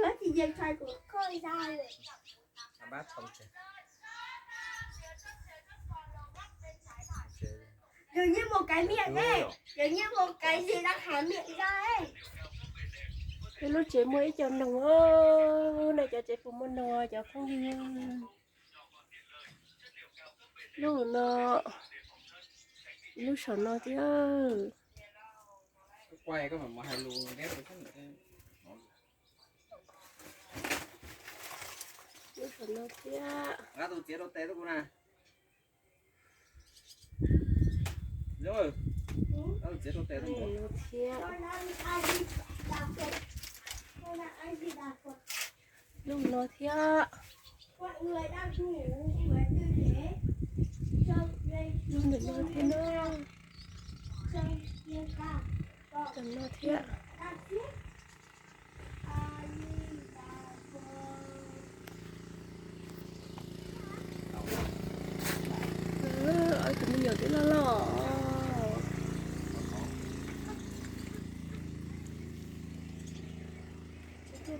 Yus yeej mus kais miam dej, yus yeej mus kais zis dab hav miam dej. Peb lub tsev muaj ib co noog os, nej cov tsev puas muaj noog cov phooj ywg? Lub no, lub saum no thiab. Lub saum no thiab. Lub no thiab. Lub no thiab. Lub ntawm no thiab na. Ntawm no thiab. Ob tug me nyuam twb loj loj.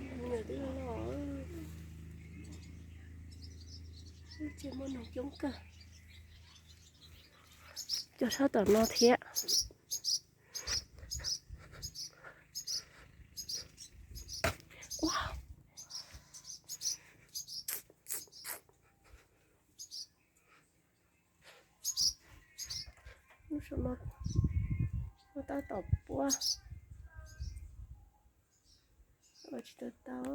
Me nyuam twb loj loj. Lub tsev muaj noog coob kawg. Cov sab tom no thiab. Lub saum no muaj tab tom puab, ua tsis tau tau.